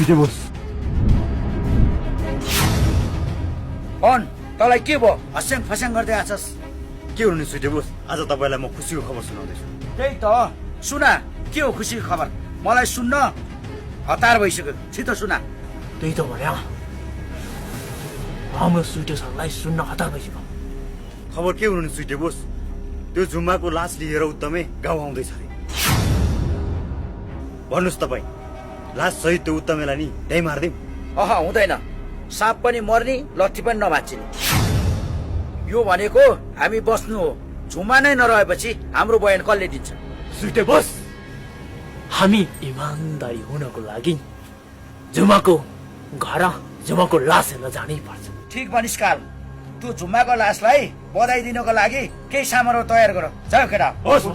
सुइटे Bose on तँलाई के भयो हस्याङ फस्याङ गर्दै आछस् के हुनु सुइटे बोस आज तपाईलाई म खुसीको खबर सुनाउँदैछु त्यही त सुना के हो खुसीको खबर मलाई सुन्न हतार भइसक्यो छिटो सुना त्यही त भन्या हाम्रो सुइटे सरलाई सुन्न हतार भइसक्यो खबर के हुनु सुइटे बोस त्यो जुम्माको लास लिएर उत्तमे गाउँ आउँदैछ अरे भन्नुहोस् तपाईँ लास सहित त्यो उत्तमेलाई नि त्यही मारिदिउँ हुँदैन साँप पनि मर्ने लट्ठी पनि नभाँचिने यो भनेको हामी बस्नु हो झुमा नै नरहेपछि हाम्रो बयान कसले दिन्छ सुइटे बोस हामी इमानदारी हुनको लागि जुमाको घर जुमाको लास हेर्न जानै पर्छ ठिक भनिस् काल त्यो झुम्माको लासलाई बधाई दिनको लागि केही सामानहरू तयार गर जाऊ केटा होस्